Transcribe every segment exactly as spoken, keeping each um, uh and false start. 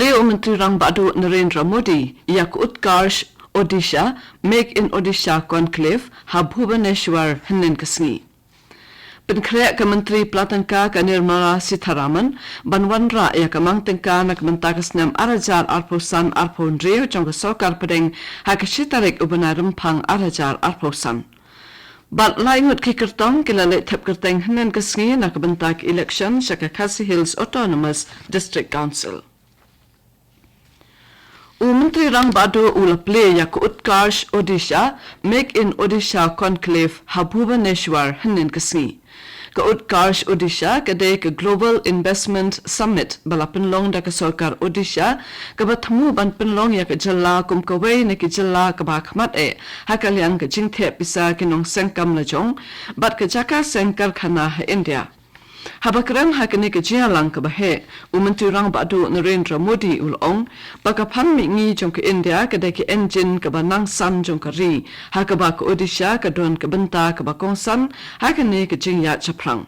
Plie u Myntri Rangbah Duh Narendra Modi ïa ka Utkarsh Odisha, Make in Odisha Conclave ha Bhubaneswar hynnin ka sngi. Pynkhreh ka Myntri Pla Tyngka ka Nirmala Sitharaman ban wanrah ïa ka mang tyngka na ka bynta ka snem ar hajar arphew san arphew hynriew jong ka Sorkar Pdeng ha ka shi tarik u bnai Rymphang ar hajar arphew san. Bad lai ngut ki kyrtong ki la leit thep kyrteng hynnin ka sngi na ka bynta ka election sha ka Khasi Hills Autonomous District Council. U Myntri Rangbah Duh u la plie ïa ka Utkarsh Odisha, Make in Odisha Conclave ha Bhubaneswar hynnin ka sngi. Ka Utkarsh Odisha ka dei ka Global Investment Summit ba la pynlong da ka Sorkar Odisha, kaba thmu ban pynlong ïa ka jylla kum kawei na ki jylla kaba khmat eh ha ka liang ka jingthep pisa ki nongseng kam lajong bad ka jaka seng karkhana ha India. Haba kren ha kane ka jingïalang kaba heh, u Myntri Rangbah Duh Narendra Modi u la ong ba ka phan mihngi jong ka India ka dei ka engine kaba nangsan jong ka ri, ha kaba ka Odisha ka don ka bynta kaba kongsan ha kane ka jingïaid shaphrang.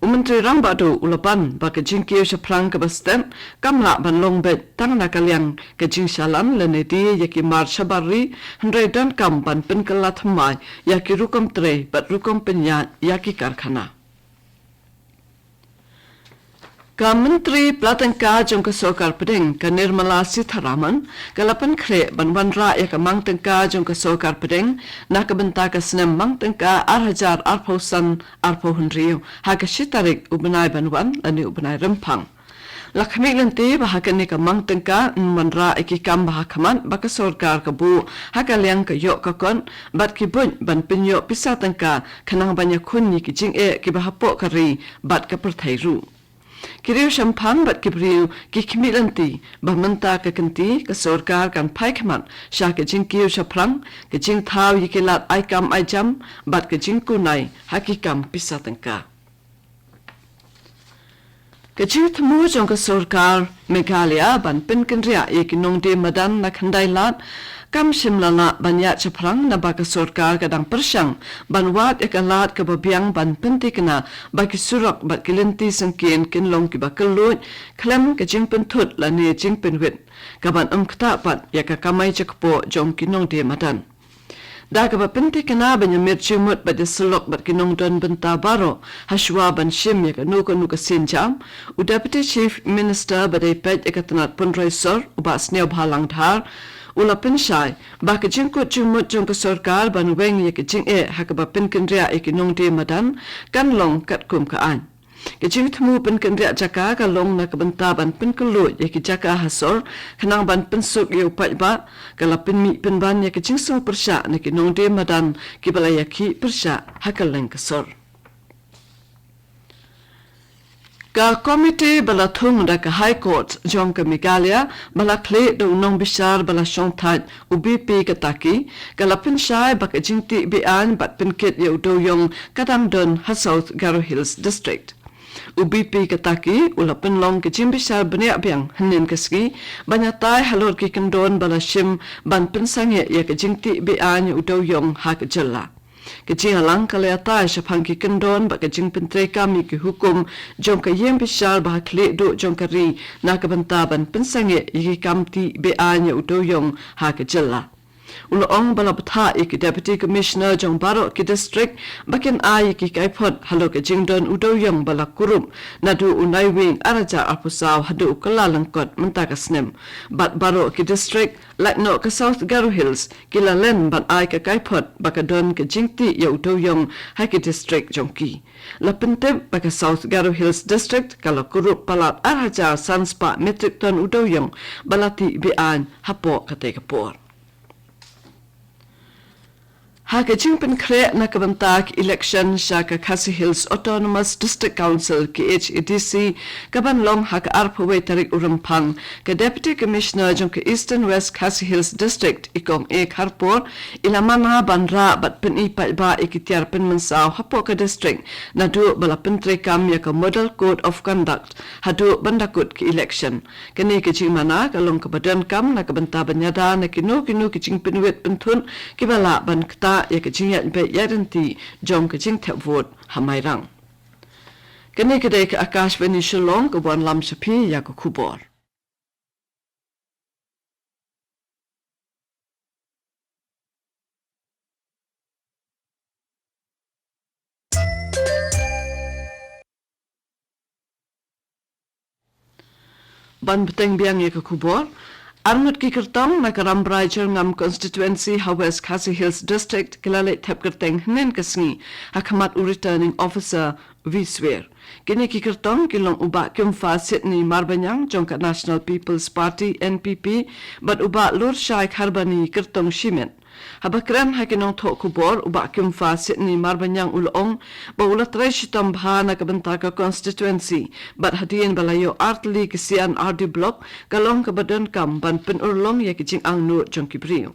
U Myntri Rangbah Duh u la ban ba ka jingkiew shaphrang kaba stet kam lah ban long beit tang na ka liang ka jingshalan lane die ïa ki mar shabar ri, hynrei donkam ban pynkylla thymmai ïa ki rukom trei bad rukom pynïaid ïa ki karkhana. Ka Myntri Pla Tyngka jong ka Sorkar Pdeng, ka Nirmala Sitharaman, ka la pynkhreh ban wanrah ïa ka mang tyngka jong ka Sorkar Pdeng na ka bynta ka snem mang tyngka ar hajar arphew san arphew hynriew ha ka shi tarik u bnai ban wan lane u bnai Rymphang. La khmih lynti ba ha kane ka mang tyngka yn wanrah ïa ki kam ba ha khmat ba ka Sorkar ka buh ha ka liang ka ïoh ka kot bad ki buit ban pynïoh pisa tyngka khnang ban ïakhun ïa ki jingeh kiba hapoh ka ri bad ka pyrthei ruh. Ki riew shemphang bad ki briew ki khmih lynti ba mynta ka kynti ka Sorkar kan phai khmat sha ka jingkiew shaphrang, ka jingthaw ïa ki lad ai kam ai jam bad ka jingkunai ha ki kam pisa tyngka. Ka jingthmu jong ka Sorkar Meghalaya ban pynkynriah ïa ki nongdie madan na khyndai lad kam shym la lah ban ïaid shaphrang naba ka Sorkar ka dang pyrshang ban wad ïa ka lad kaba biang ban pynthikna ba ki surok bad ki lynti syngkien kin long kiba kylluid khlem ka jingpynthut lane jingpynwit, kaban ym ktah pat ïa ka kamai jakpoh jong ki nongdie madan. Da kaba pynthikna ban ïamir jingmut bad ïasyllok bad ki nongdon bynta baroh hashwa ban shim ïa kano kano ka sienjam, u Deputy Chief Minister ba dei peit ïa ka tnat pynroi sor, u Bah Sniawbhalang Dhar, u la pynshai ba ka jingkut jingmut jong ka Sorkar ban weng ïa ka jingeh ha kaba pynkynriah ïa ki nongdie madan kan long katkum ka aiñ. Ka jingthmu pynkynriah jaka ka long na ka bynta ban pynkylluid ïa ki jaka ha sor khnang ban pynsuk ïa u paidbah, ka la pynmih pynban ïa ka jingsngewpyrshah na ki nongdie madan kiba la ïakhih pyrshah ha kylleng ka sor. Ka komiti ba la thung da ka High Court jong ka Meghalaya ba la khlieh da u nongbishar ba la shongthait u B P Kataki, ka la pynshai ba ka jingtih beaiñ bad pynkit ïa u dewïong ka dang don ha South Garo Hills District. U B P Kataki u la pynlong ka jingbishar bniah biang hynnin ka sngi ban ïatai halor ki kyndon ba la shim ban pynsangeh ïa ka jingtih beaiñ ïa u dewïong ha ka jylla. Ka jingïalang ka la ïatai shaphang ki kyndon bad ka jingpyntreikam ïa ki hukum jong ka ïingbishar ba ha khlieh duh jong ka ri na ka bynta ban pynsangeh ïa ki kam tih beaiñ ïa u dewïong ha ka jylla. U la ong ba la bthah ïa ki Deputy Commissioner jong baroh ki district ba kin ai ïa ki kaiphod halor ka jingdon u dewïong ba la kurup naduh u Naiwieng ar hajar arphew saw haduh u Kyllalyngkot mynta ka snem. Bad baroh ki district, lait noh ka South Garo Hills, ki la len ban ai ka kaiphod ba ka don ka jingtih ïa u dewïong ha ki district jong ki. La pyntip ba ka South Garo Hills District ka la kurup palat ar hajar san spah metric ton u dewïong ba la tih beaiñ hapoh katei ka por. Ha ka jingpynkhreh na ka bynta ka election sha ka Khasi Hills Autonomous District Council, K H A D C, kaban long ha ka arphew wei tarik u Rymphang, ka Deputy Commissioner jong ka Eastern West Khasi Hills District, i Kong A Kharpor, i la mana ban rah bad pyni paidbah ïa ki tiar pynmynsaw hapoh ka district naduh ba la pyntreikam ïa ka Model Code of Conduct haduh ban da kut ka election. Kane ka jingmana ka long kaba donkam na ka bynta ban ïada na kino kino ki jingpynwit pynthut kiba lah ban ktah ïa ka jingïaid beit ïaid ryntih jong ka jingthep vote ha Mairang. Kane ka dei ka Akashvani Shillong ka wanlam sha phi ïa ka khubor. Ban bteng biang ïa ka khubor, arngut ki kyrtong na ka Rambrai Jyrngam constituency ha West Khasi Hills District ki la leit thep kyrteng hynnin ka sngi ha khmat u Returning Officer Viswer. Kine ki kyrtong ki long u Bah Kimfa Sitni Marbaniang jong ka National People's Party, N P P, bad u Bah Lurshai Kharbani kyrtong shimet. Haba kren ha ki nongthoh khubor, u Bah Kimfa Sitni Marbaniang u la ong ba u la trei shitom bha na ka bynta ka constituency, bad hadien ba la ïoh artylli ki C and R D block, ka long kaba donkam ban pynurlong ïa ki jingangnud jong ki briew.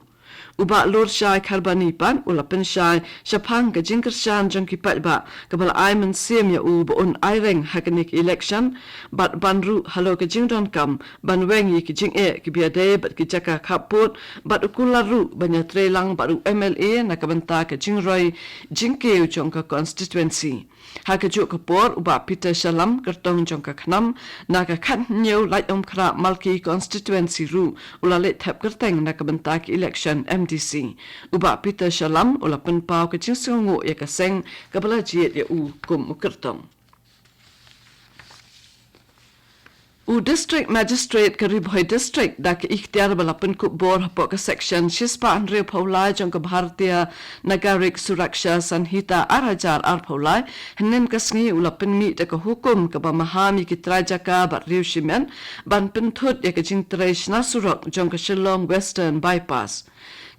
U Bah Lurshai Kharbani pat u la pynshai shaphang ka jingkyrshan jong ki paidbah kaba la ai mynsiem ïa u ba un aireng ha kane ka election, bad ban ruh halor ka jingdonkam ban weng ïa ki jingeh kiba ïadei bad ki jaka khappud, bad u kular ruh ban ïatreilang bad u M L A na ka bynta ka jingroi jingkiew jong ka constituency. Ha kajuh ka por, u Bah Peter Shallam, kyrtong jong ka KHNAM, na ka Khathynñiew Laitumkhrah Malki constituency ruh u la leit thep kyrteng na ka bynta ka election M D C. U Bah Peter Shallam u la pynpaw ka jingsngewnguh ïa ka seng kaba la jied ïa u kum u kyrtong. U District Magistrate ka Ri Bhoi District da ka iktiar ba la pynkup bor hapoh ka Section shispah hynriewphew lai jong ka Bharatiya Nagarik Suraksha Sanhita ar hajar arphew lai, hynnin ka sngi u la pynmih da ka hukum kaba maham ïa ki trai jaka bad riew shimet ban pynthut ïa ka jingtrei shna surok jong ka Shillong Western Bypass.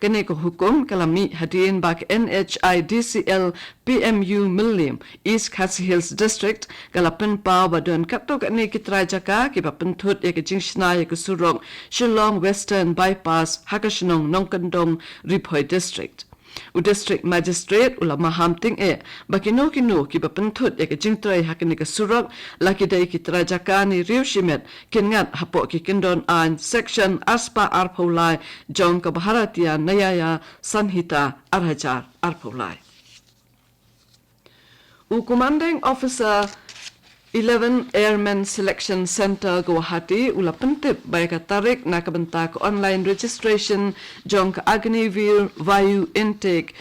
Kane ka hukum ka la mih hadien ba ka N H I D C L P M U Mylliem, East Khasi Hills District, ka la pynpaw ba don katto katne ki trai jaka kiba pynthut ïa ka jingshna ïa ka surok Shillong Western Bypass ha ka shnong Nongkyndong, Ri Bhoi District. U District Magistrate u la maham tyngeh ba kino kino kiba pynthut ïa ka jingtrei ha kane ka surok, la ki dei ki trai jaka ne riew shimet, kin ngat hapoh ki kyndon aiñ Section arspah arphew lai jong ka Bharatiya Nyaya Sanhita ar hajar arphew lai. U Commanding Officer eleven Airmen Selection Centre, Guwahati, u la pyntip ba ïa ka tarik na ka bynta ka online registration jong ka Agniveer Vayu Intake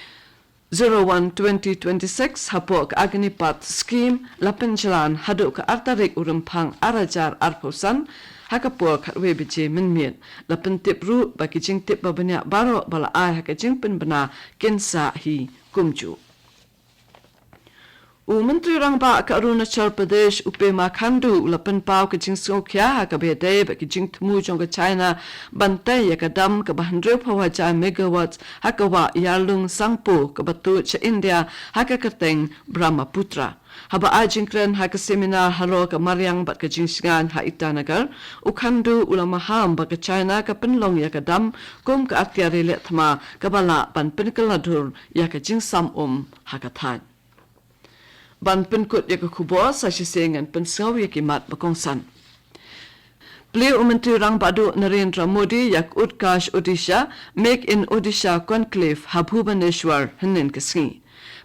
zero one twenty twenty-six hapoh ka Agnipath Scheme la pynjlan haduh ka ar tarik u Rymphang ar hajar arphew san, ha ka por khatwei baje mynmiet. La pyntip ruh ba ki jingtip ba bniah baroh ba la ai ha ka jingpynbna kin sah hi kumjuh. U Myntri Rangbah ka Arunachal Pradesh, u Pema Khandu, u la pynpaw ka jingsngewkhia ha kaba ïadei bad ka jingthmu jong ka China ban tei ïa ka dam kaba hynriewphew hajar megawatts ha ka wah Yarlung Sangpo kaba tuid sha India ha ka kyrteng Brahmaputra. Haba ai jingkren ha ka seminar halor ka mariang bad ka jingshngaiñ ha Itanagar, u Khandu u la maham ba ka China ka pynlong ïa ka dam kum ka atiar ïaleh thma kaba lah ban pynkylla dur ïa ka jingsam um ha ka thaiñ. Ban pynkut ïa ka khubor, sa shisien ngan pynsngew ïa ki mat ba kongsan. Plie u Myntri Rangbah Duh Narendra Modi ïa ka Utkarsh Odisha, Make in Odisha Conclave ha Bhubaneswar hynnin ka sngi.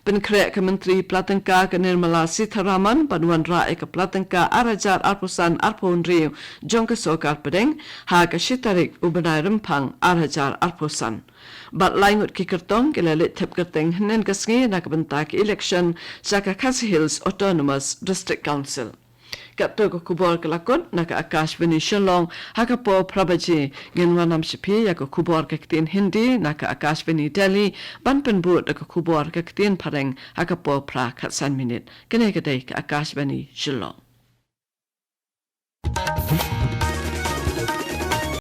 Pynkhreh ka Myntri Pla Tyngka ka Nirmala Sitharaman ban wanrah ïa ka Pla Tyngka ar hajar arphew san arphew hynriew jong ka Sorkar Pdeng ha ka shi tarik u bnai Rymphang ar hajar arphew san. Bad lai ngut ki kyrtong ki la leit thep kyrteng hynnin ka sngi na ka bynta ka election sha ka Khasi Hills Autonomous District Council. Katto ka khubor ka la kut na ka Akashvani Shillong, ha ka por phra baje ngin wanlam sha phi ïa ka khubor ka ktien Hindi na ka Akashvani Delhi, ban pynbud da ka khubor ka ktien Phareng ha ka por phra khatsan minit. Kane ka dei ka Akashvani Shillong.